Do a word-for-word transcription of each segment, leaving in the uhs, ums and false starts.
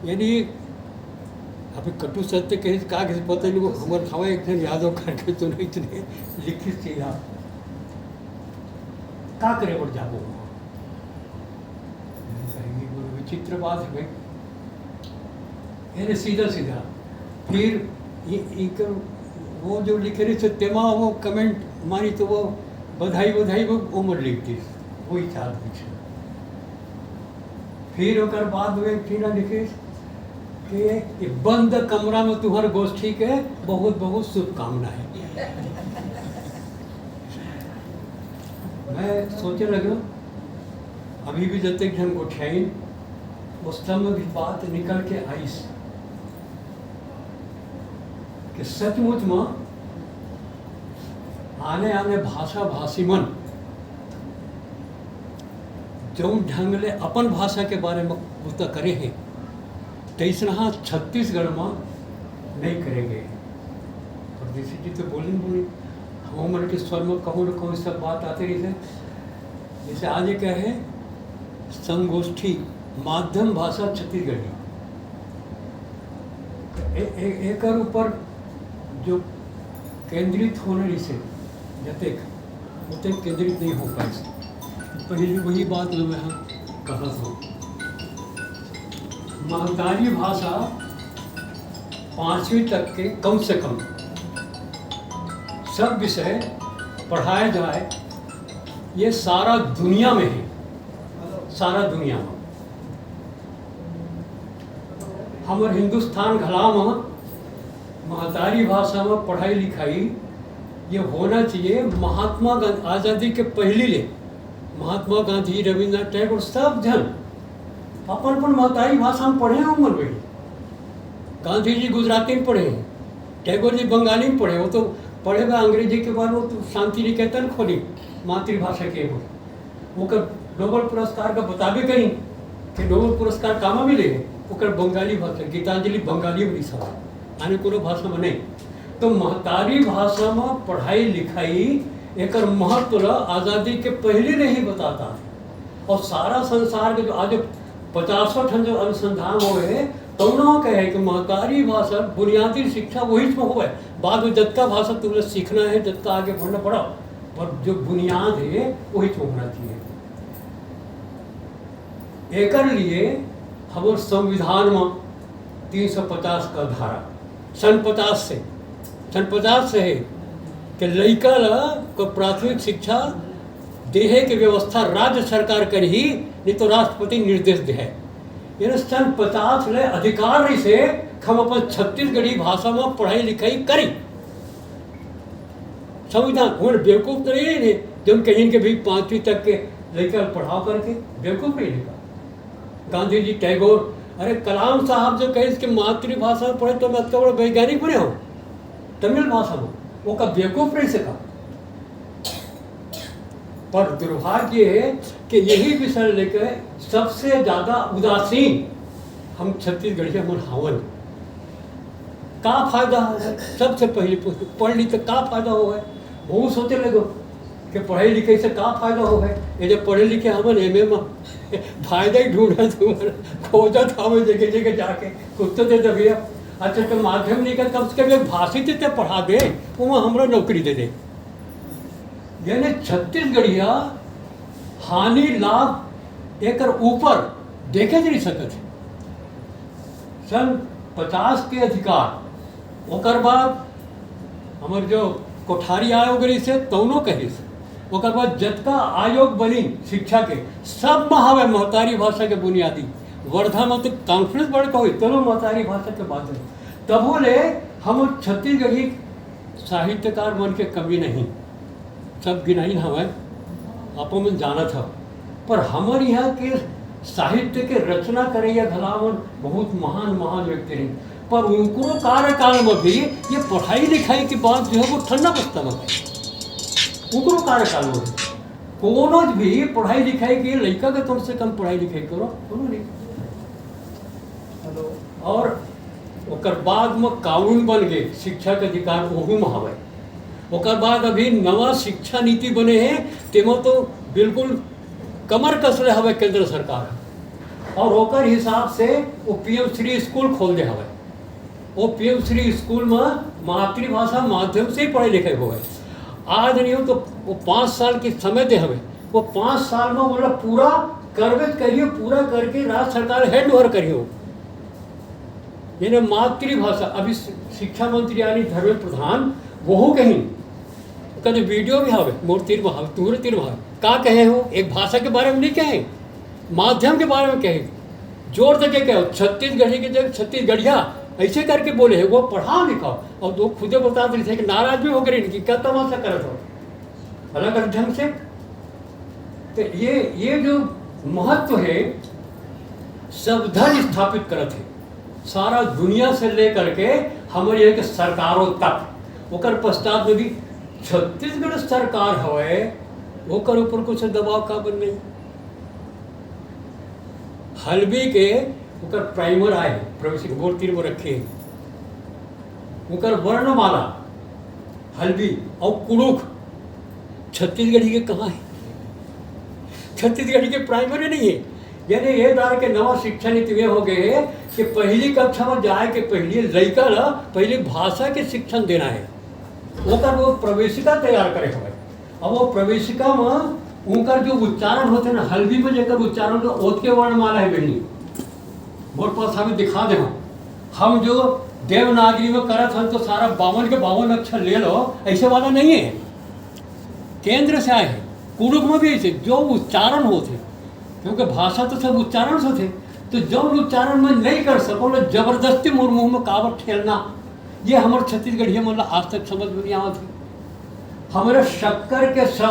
यानी अभी कटु सत्य कहे का कहे पता नहीं, वो हमर हवा एक जन यादव करके तो नहीं, तो नहीं लिखिस चीज आप का करे बर जाबो। ये बड़ा विचित्र बात है भाई। यानी सीधा सीधा फिर ये, ये कर, वो जो लिखे रहे थे तेमा वो कमेंट मारी तो वो बधाई बधाई वो उम्र लिख दी, वही चार कुछ। फिर ओकर बाद में फिर लिखे कि ये बंद कमरा में तुम्हारे गोष्ठी के बहुत बहुत शुभकामनाएं। मैं सोचे लगे अभी भी जब तक हम गोठियाइन उस समय भी बात निकल के आइस कि सचमुच में आने आने भाषा भाषी मन जौन ढंग ले अपन भाषा के बारे में बुता करे हे, तैसनहा छत्तीसगढ़ में नहीं करे गए। परदेसी जी तो बोलिन बोलिन, हम मन के स्वर में कहूँ न कहूँ सब बात आते रही है। जैसे आज ये कहे संगोष्ठी माध्यम भाषा छत्तीसगढ़ी, ए-, ए-, एकर ऊपर जो केंद्रित होने रही से जतेक, उतेक केंद्रित नहीं हो पाए। पहले वही बात में मैं कहा था, महतारी भाषा पाँचवीं तक के कम से कम सब विषय पढ़ाए जाए, ये सारा दुनिया में है, सारा दुनिया में। हमर हिंदुस्तान घला में महतारी भाषा में पढ़ाई लिखाई ये होना चाहिए। महात्मा गांधी आज़ादी के पहली ले महात्मा गांधी, रविंद्रनाथ टैगोर सब जन अपन अपन महतारी भाषा में पढ़े हों मन भाई। गांधी जी गुजराती में पढ़े, टैगोर जी बंगाली में पढ़े, वो तो पढ़े बा अंग्रेजी के बाद वो तो शांति निकेतन खोली मातृभाषा के एगो। ओकर नोबेल पुरस्कार का बताबे करी कि नोबेल पुरस्कार कामा मिले है, ओकर बंगाली भाषा, गीतांजलि बंगाली में लिखा है, आने कोनो भाषा में नहीं। तो महतारी भाषा में पढ़ाई लिखाई एकर महत्व ला आज़ादी के पहले नहीं बताता है। और सारा संसार के जो आज पचासों ठन जो अनुसंधान होए हैं, तौनो कहे कि महतारी भाषा बुनियादी शिक्षा वही में होए, बाद में जतका भाषा तुमने सीखना है, जतका आगे बढ़ना पड़ा, पर जो बुनियाद है वही होना चाहिए। एकर लिए हमर संविधान में तीन सौ पचास का धारा सन पचास से, सन पचास से है कि लइका ला को प्राथमिक शिक्षा देहे के व्यवस्था राज्य सरकार करही, नहीं तो राष्ट्रपति निर्देश देहे। यानी सन पचास ले अधिकार रही से हम अपन छत्तीसगढ़ी भाषा में पढ़ाई लिखाई करी। संविधान, उन्हें बेवकूफ तो नहीं है, जो कहीं के भी पांचवीं तक के लइका पढ़ाओ करके, बेवकूफ नहीं लिखा। गांधी जी, टैगोर, अरे कलाम साहब जो कहे इसके मातृभाषा में पढ़े तो मैं इतना बड़ा वैज्ञानिक बने हो, तमिल भाषा में, वो का बेवकूफ नहीं सका। पर दुर्भाग्य है कि यही विषय लेकर सबसे ज्यादा उदासीन हम छत्तीसगढ़िया मन हावन। का फायदा हो है? सबसे पहले पूछ, पढ़ ली तो का फायदा हो है? बहुत सोचे लगो कि पढ़ाई लिखाई से का फायदा हो है। ये जब पढ़े लिखे हमन एम ए में फायदा ही ढूंढत हवन, खोजत हवन जगह जगह जाके, कुछ तो दे दे भैया। अच्छा, तो माध्यम नहीं कर, कम से कम एक भाषित ते पढ़ा दे, वो हमरा नौकरी दे दे। यानी छत्तीसगढ़िया हानि लाभ एकर ऊपर देखे नहीं सकत है। सन पचास के अधिकार, ओकर बाद हमर जो कोठारी आयोग रही से तौनो कहिस, ओकर बाद जतका आयोग बनी शिक्षा के, सब में हवे महतारी भाषा के बुनियादी। वर्धा में तो कॉन्फ्रेंस बड़ कहो, इतनो महतारी भाषा के बात है। तभो ले हम छत्तीसगढ़ी साहित्यकार मन के कमी नहीं, सब गिनाइन हवय, आपो मन जानत हव। पर हमर यहाँ के साहित्य के रचना करैया घला मन बहुत महान महान व्यक्ति रहिन, पर उनकरो कार्यकाल में भी ये पढ़ाई लिखाई के बात जो है वो ठंडा बस्ता में है। उनकरो कार्यकाल में भी कोनो भी पढ़ाई लिखाई के लइका के कम से कम पढ़ाई लिखाई करो, कोनो नहीं। हेलो। और ओकर बाद में कानून बन गए, शिक्षा के अधिकार ओहू में हवय। ओकर बाद अभी नवा शिक्षा नीति बने हे, तेमा तो बिल्कुल कमर कसले हवय केंद्र सरकार। और ओकर हिसाब से वो पीएम श्री स्कूल खोल दे हवे। वो पीएम श्री स्कूल में मातृभाषा माध्यम से ही पढ़ाई लिखाई होवे। आज नहीं हो तो वो पाँच साल के समय दे हवे, वो पाँच साल में बोला पूरा करबे करियो, पूरा करके राज्य सरकार हैंड ओवर करियो। यानी मातृभाषा, अभी शि-, शिक्षा मंत्री यानी धर्मेंद्र प्रधान, वहू कहीं कभी वीडियो भी हवे, मोर तीर में हवे, तुहरे तीर में हवे, का कहे हो, एक भाषा के बारे में नहीं कहे, माध्यम के बारे में कहे, जोर दे के कहे, छत्तीसगढ़ी की जगह छत्तीसगढ़िया, ऐसे करके बोले है, वो पढ़ाओ लिखाओ। और वो खुदे बता रहे थे कि नाराज भी हो गए कि क्या तमाशा करत हो, अलग अलग ढंग से। तो ये, ये जो महत्व है, सब धन स्थापित करत है, सारा दुनिया से लेकर के हमारे यहाँ के सरकारों तक। ओकर पश्चात में भी छत्तीसगढ़ सरकार हवे, ओकर ऊपर कुछ दबाव काबर नहीं? हल्बी के ओकर प्राइमर आए, प्रवेशिका बोर्ड तीर में रखे हैं। ओकर वर्णमाला, हल्बी और कुड़ुख छत्तीसगढ़ी के कहाँ है? छत्तीसगढ़ी के प्राइमर नहीं है। यानी ये दार के नवा शिक्षा नीति में हो गए है कि पहली कक्षा में जाए के पहले लइका ला पहली भाषा के शिक्षण देना है, ओकर वो प्रवेशिका तैयार करे हवे। अब वो प्रवेशिका में उनकर जो उच्चारण होते ना, हल्बी में जेकर उच्चारण तो ओतके वर्णमाला है बहनी, मोर पास हमें दिखा दे हो। हम जो देवनागरी में करत हन तो सारा बावन के बावन अक्षर ले लो, ऐसे वाला नहीं है। केंद्र से आए हैं। कुड़ुख में भी ऐसे जो उच्चारण होते, क्योंकि भाषा तो सब उच्चारण से होते, तो जो उच्चारण में नहीं कर सको लो, जबरदस्ती मोर मुंह में काबर ठेलना, ये हमर छत्तीसगढ़िया मन ला आज तक समझ में नहीं आवत है। हमारे शक्कर के स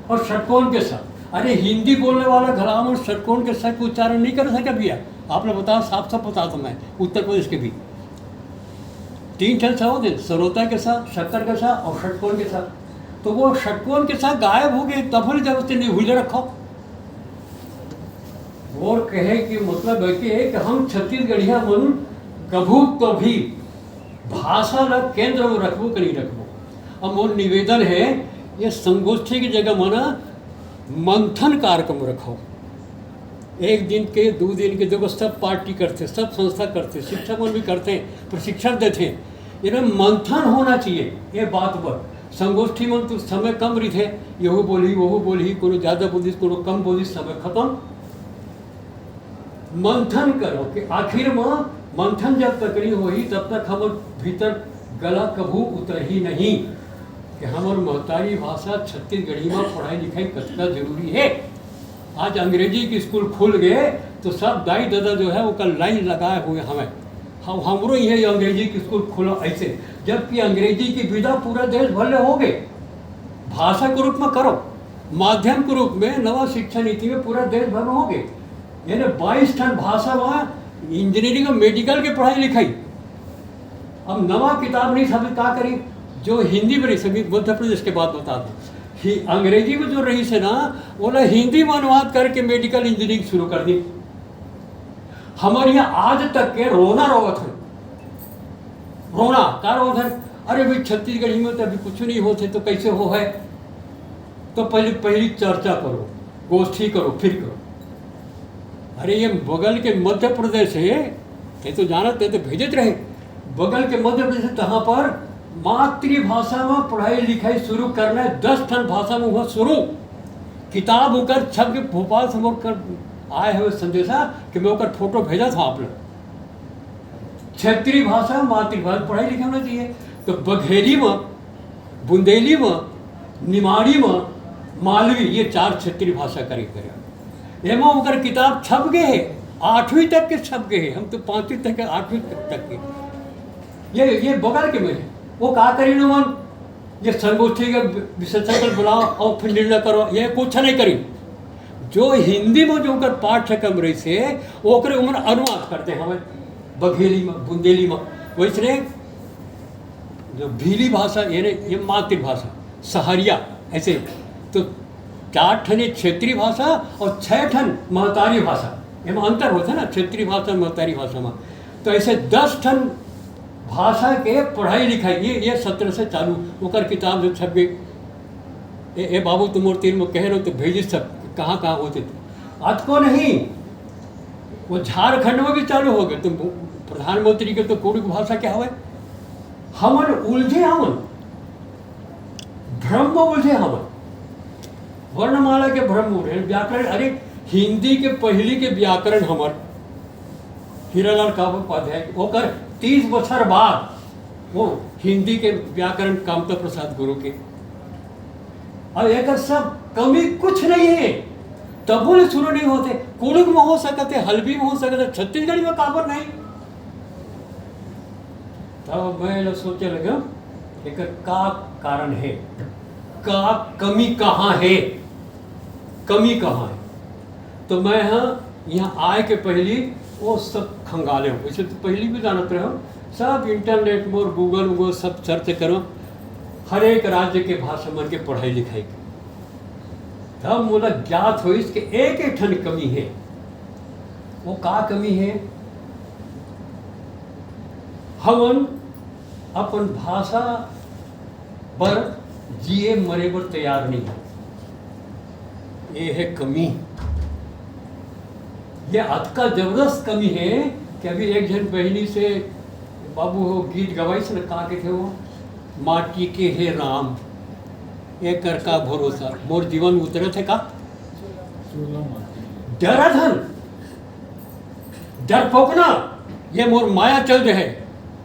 और षटकोण के स, अरे हिंदी बोलने वाला घला हमर षटकोण के स के उच्चारण नहीं कर सके भैया। आप लोग बताओ, साफ साफ बता दो, मैं उत्तर प्रदेश के भी तीन ठन स होते, सरोता के स, शक्कर के स और षटकोण के स। तो वो षटकोण के स गायब हो गए, तब हम जब उससे नहीं भूले रखो। और कहे कि मतलब है कि, है कि हम छत्तीसगढ़िया मन कभू कभी भाषा ला केंद्र में रखबो कि नहीं रखबो। अब मोर निवेदन है, ये संगोष्ठी की जगह में ना मंथन कार्यक्रम रखो। एक दिन के, दो दिन के, देखो, सब पार्टी करते, सब संस्था करते, शिक्षक मन भी करते, प्रशिक्षण देते, इन्हें मंथन होना चाहिए ये बात पर। संगोष्ठी में तो समय कम रहिथे, यहू बोलही, वहू बोलही, कोनो ज़्यादा बोलिस, कोनो कम बोलिस, समय खत्म। मंथन करो कि आखिर में मंथन जब तक नहीं होही, तब तक हमर भीतर गला कभू उतरही नहीं कि हमर महतारी भाषा छत्तीसगढ़ी में पढ़ाई लिखाई कतका जरूरी है। आज अंग्रेजी के स्कूल खुल गए तो सब दाई दादा जो है ओकर लाइन लगाए हुए हमें। हम, हमरो ये अंग्रेजी के स्कूल खुला ऐसे, जबकि अंग्रेजी की विदा पूरा देश भर ले हो गए। भाषा के रूप में करो, माध्यम के रूप में नवा शिक्षा नीति में पूरा देश भर में हो गए। यानी बाईस ठन भाषा में इंजीनियरिंग और मेडिकल के पढ़ाई लिखाई। अब नवा किताब नहीं छपे, का करी? जो हिंदी में नहीं छपी, मध्य प्रदेश के बात बता दो, ही अंग्रेजी में जो रहिस हे ना, ओला हिंदी में अनुवाद करके मेडिकल इंजीनियरिंग शुरू कर दी। हमर यहाँ आज तक के रोना रोवत हे, रोना का रोवत हे? अरे भाई, छत्तीसगढ़ी में तो अभी कुछ नहीं होते, तो कैसे हो है? तो पहले, पहली चर्चा करो, गोष्ठी करो, फिर करो। अरे, ये बगल के मध्य प्रदेश है, ये तो जानत, ये तो भेजत रहे। बगल के मध्य प्रदेश, तहाँ पर मातृभाषा में पढ़ाई लिखाई शुरू करना है, दस ठन भाषा में हुआ शुरू। किताब ओकर छप के भोपाल से मोर कर आए हुए संदेशा कि मैं ओकर फोटो भेजा था आप लोग। क्षेत्रीय भाषा, मातृभाषा पढ़ाई लिखाई होना चाहिए। तो बघेली में, बुंदेली में, निमाड़ी में, मालवी, ये चार क्षेत्रीय भाषा करे करे। एमा ओकर किताब छप गए है, आठवीं तक के छप गए है। हम तो पाँचवीं तक के, आठवीं तक, तक के। ये, ये बगल के में है। वो का करी न मन, ये संगोष्ठी के विशेषज्ञ बुलाओ और फिर निर्णय करो, ये कुछ नहीं करी। जो हिंदी में जो ओकर पाठ्यक्रम रही से, ओकरे उमन अनुवाद करते हमें बघेली में, बुंदेली में। वैसने जो भीली भाषा, यानी ये मातृभाषा, सहरिया, ऐसे तो चार ठन ये क्षेत्रीय भाषा और छः ठन महतारी भाषा, एमा अंतर होथे ना, क्षेत्रीय भाषा और महतारी भाषा में। तो ऐसे दस ठन भाषा के पढ़ाई लिखाई, ये, ये सत्र से चालू, ओकर किताब जो छप गई। ए, ए बाबू, तुम और तीन में कह रहे हो तो भेजिस सब, कहाँ कहाँ होते थे। अतको नहीं, वो झारखंड में भी चालू हो गए। तो प्रधानमंत्री के तो कुड़ुख भाषा क्या हवे? हमन उलझे हवन, भ्रम में उलझे हवन, वर्णमाला के भ्रम में उलझे, व्याकरण। अरे, हिंदी के पहली के व्याकरण हमर हीरालाल काव्योपाध्याय, ओकर तीस बछर बाद वो हिंदी के व्याकरण कामता प्रसाद गुरु के। और एकर सब कमी कुछ नहीं है, तबो ले शुरू नहीं होते। कुड़ुख में हो सकत है, हल्बी में हो सकत है, छत्तीसगढ़ी में काबर नहीं? तब मैं ल सोचे लगे, एकर का कारण है, का कमी कहाँ है, कमी कहाँ है? तो मैं, हाँ, यहाँ आए के पहली वो सब खंगाले हूँ। वैसे तो पहली भी जानत रहे हूँ, सब इंटरनेट में और गूगल में सब सर्च करो, हर एक राज्य के भाषा मन के पढ़ाई लिखाई के। तब मोला ज्ञात होइस कि एक एक ठन कमी है। वो का कमी है? हमन अपन भाषा बर जिए मरे बर तैयार नहीं है। ये है कमी। ये अतका जबरदस्त कमी है कि अभी एक झन बहिनी से, बाबू हो, गीत गवाइस न, का के थे वो, माटी के हे राम, एकर का भरोसा, मोर जीवन उतरत है का? डरत हन, डरपोकना, ये मोर माया चल दे है,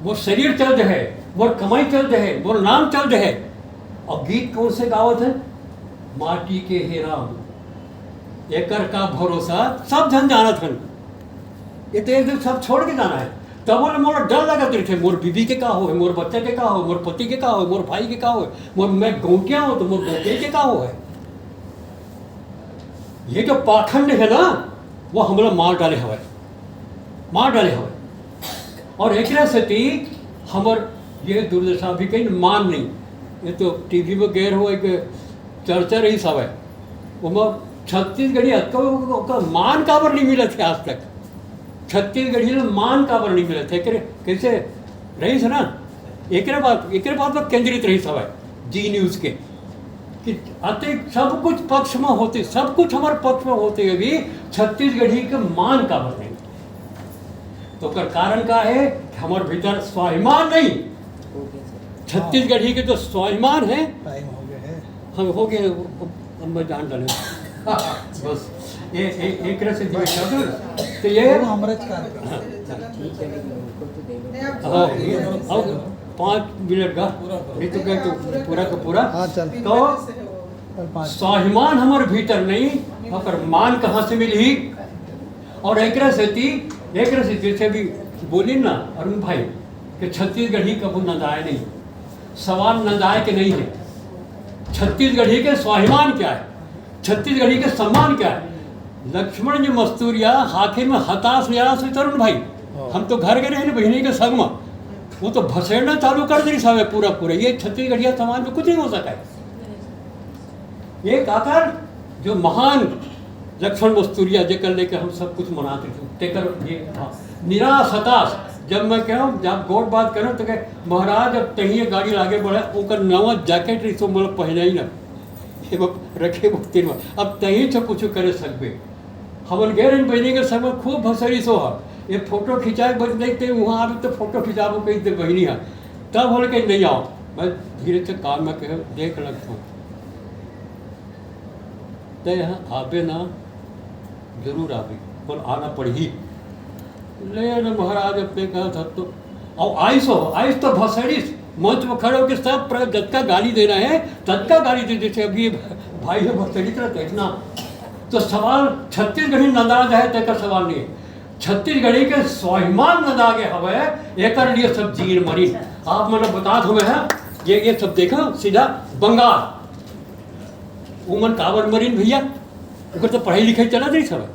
मोर शरीर चल दे है, मोर कमाई चल दे है, मोर नाम चल दे है। और गीत कौन से गावत है? माटी के हे राम, एकर का भरोसा, सब झन जानत हन। ये तो एक दिन सब छोड़ के जाना है। तब बोले, मोर डर लगत रहिथे, मोर बीबी के का हो है, मोर बच्चा के का हो, मोर पति के का हो, मोर भाई के का हो, मोर, मैं गौंटिया हूँ तो मोर गौंटिया के का हो है। ये जो पाखंड है ना, वो हमला मार डाले हवय, मार डाले हवय। और एकरा सेती हमर ये दुर्दशा भी कहीं मान नहीं। ये तो टीवी में गैर हो एक चर्चा रही हवय, ओमा छत्तीसगढ़ी अतका ओकर मान काबर नहीं मिलत है आज तक। छत्तीसगढ़ी ल मान काबर नहीं मिलत है? एकरे, कैसे रहिस ना, एकरे बात, एकरे बात पर केंद्रित रहिस हवय जी न्यूज के, कि अतक सब कुछ पक्ष में होते, सब कुछ हमारे पक्ष में होते हुए भी छत्तीसगढ़ी के मान काबर नहीं? तो ओकर कारण का है कि हमारे भीतर स्वाभिमान नहीं। छत्तीसगढ़ी के जो स्वाभिमान है, टाइम हो गया है। हम हो गए, अब मैं जान डाले। बस, ये, ये, एक तरह से दिए शब्द, तो ये वो हमारे च कार्यक्रम। हाँ, अब पाँच मिनट का, नहीं तो क्या, तो पूरा का पूरा। हाँ, चल। तो चल, पाँच। स्वाभिमान हमारे भीतर नहीं, ओकर मान कहाँ से मिलही? और एकरा सेती, एकरा से जैसे भी बोली ना अरुण भाई, कि छत्तीसगढ़ी कभू नंदाय नहीं, सवाल नंदाय के नहीं है। छत्तीसगढ़ी के स्वाभिमान क्या है, छत्तीसगढ़ी के सम्मान क्या है? लक्ष्मण जी मस्तूरिया हाथी में हताश ले आया श्री तरुण भाई, हाँ। हम तो घर गए रहे ना बहिनी के संग में, वो तो भसेड़ना चालू कर दी साहब पूरा पूरा। ये छत्तीसगढ़िया समाज में कुछ नहीं हो सका है। एक आकर जो महान लक्ष्मण मस्तूरिया, जेकर लेके हम सब कुछ मनाते थे, तेकर ये था निराश हताश। जब मैं कहूँ, जब गोठ बात करूँ तो कहे, महाराज अब तहिए गाड़ी आगे बढ़े, ओकर नवा जैकेट रही तो मतलब पहले ही ना, ये वो रखे वो तीन बार, अब तहिए से कुछ करे सकबे। हमन गए रहे बहिनी के संग में, खूब भसरी सो हा, ये फोटो खिंचाए बज नहीं ते वहाँ आवे तो फोटो खिंचाबो कही ते बहिनी हा। तब बोले कि नहीं आओ, मैं धीरे से कान में कहे देख लगता हूँ। तैं ह आबे ना, जरूर आबे, पर आना पड़ही। ले ना महाराज, अब तैं कहत हस तो, अउ आइस हो, आइस तो भसड़िस, मंच में खड़े होके सब प्र-, जतका गाली देना है, ततका गाली दे, जैसे अभी ये भाई है भसड़िस रहते इतना। तो सवाल छत्तीसगढ़ी नंदाज है, तेकर सवाल नहीं है। छत्तीसगढ़ी के स्वाभिमान नंदा गे हवय, एकर लिए सब जीन मरी। आप मन ल बतात हवं है, ये, ये सब देखो, सीधा बंगाल। उमन काबर मरिन भैया? ओकर तो पढ़ाई लिखाई चलत रहिस हवय।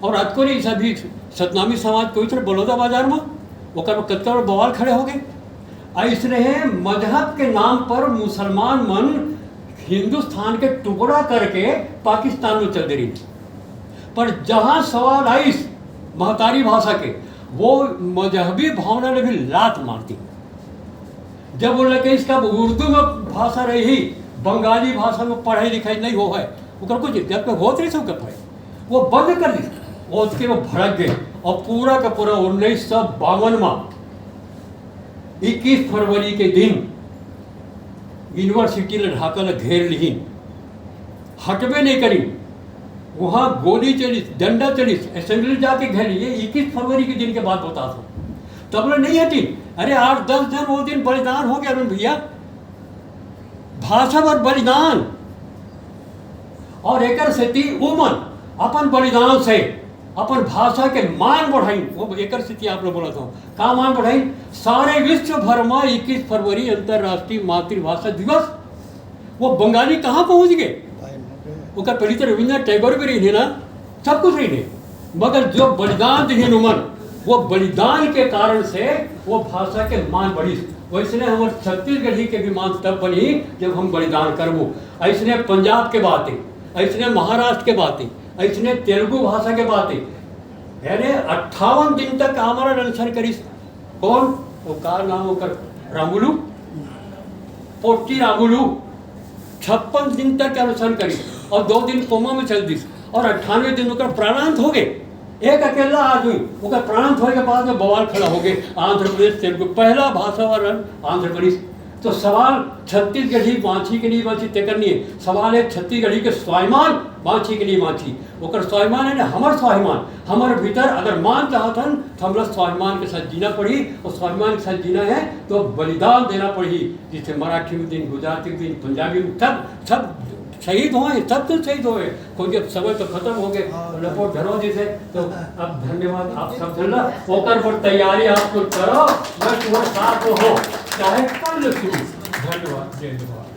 और अतको नहीं, सभी सतनामी समाज कोई तरह बलौदा बाजार में, ओकर में कतका बड़ बवाल खड़े हो गए। अइसने मजहब के नाम पर मुसलमान मन हिंदुस्तान के टुकड़ा करके पाकिस्तान में चल दे रही। पर जहाँ सवाल आइस महतारी भाषा के, वो मजहबी भावना ने भी लात मार दी। जब बोला कि इसका अब उर्दू में भाषा रही, बंगाली भाषा में पढ़ाई लिखाई नहीं हो है, ओकर कुछ जब पे होत रही सब पढ़ाई, वो बंद कर दी। ओतके वो भड़क गए, अउ पूरा का पूरा उन्नीस सौ बावन मा इक्कीस फरवरी के दिन यूनिवर्सिटी ल ढाका ल घेर लिहिन, हटबे नहीं करिन। वहाँ गोली चलिस, डंडा चलिस, असेंबली जाके घेर लिए। इक्कीस फरवरी के दिन के बात बताथों, तब ले नहीं हटिन। अरे, आठ दस झन वो दिन बलिदान हो गया अरुण भैया, भाषा बर बलिदान। और एकर सेती उमन अपन बलिदान से अपन भाषा के मान बढ़ाइन। वो एकर सेती आप लोग बोलत हो, का मान बढ़ाइन? सारे विश्व भर में इक्कीस फरवरी अंतर्राष्ट्रीय मातृभाषा दिवस। वो बंगाली कहाँ पहुँच गए? ओकर पहली तो रविंद्रनाथ टैगोर भी रहिन ना, सब कुछ रहिन, मगर जो बलिदान दिहिन उमन, वो बलिदान के कारण से वो भाषा के मान बढ़िस। वैसने हमर छत्तीसगढ़ी के भी मान तब बनही जब हम बलिदान करबो। ऐसने पंजाब के बात हे, ऐसने महाराष्ट्र के बात हे, ऐसने तेलुगु भाषा के बात हे। यानी अट्ठावन दिन तक आमरण अनशन करिस। कौन? वो का नाम ओकर? रामुलु, पोट्टी रामुलु छप्पन दिन तक अनशन करिस और दो दिन कोमा में चल दिस और अट्ठानवे दिन ओकर प्राणांत हो गए। एक अकेला आदमी, ओकर प्राणांत होए के बाद में बवाल खड़ा हो गए। आंध्र प्रदेश तेलुगु, पहला भाषा वाला आंध्र प्रदेश। तो सवाल छत्तीसगढ़ी बाँची के नहीं बाँची, तेकर नहीं है। सवाल है छत्तीसगढ़ी के स्वाभिमान बाँची के नहीं बाँची। ओकर स्वाभिमान है ना, हमर स्वाभिमान, हमर भीतर अगर मान चाहत हन, तो हमला स्वाभिमान के साथ जीना पड़ी, और स्वाभिमान के साथ जीना है, तो बलिदान देना पड़ी। जैसे मराठी में दिन, गुजराती में दिन, पंजाबी में, सब, सब शहीद होए, सब तो शहीद होए। कोई जब समय तो खत्म हो गए, हाँ। लपोट धरो जैसे, तो अब धन्यवाद आप सब झन ला, ओकर पर तैयारी आप लोग करो, मैं तुम्हारे साथ हो, चाहे कल शुरू। धन्यवाद, जय जोहार।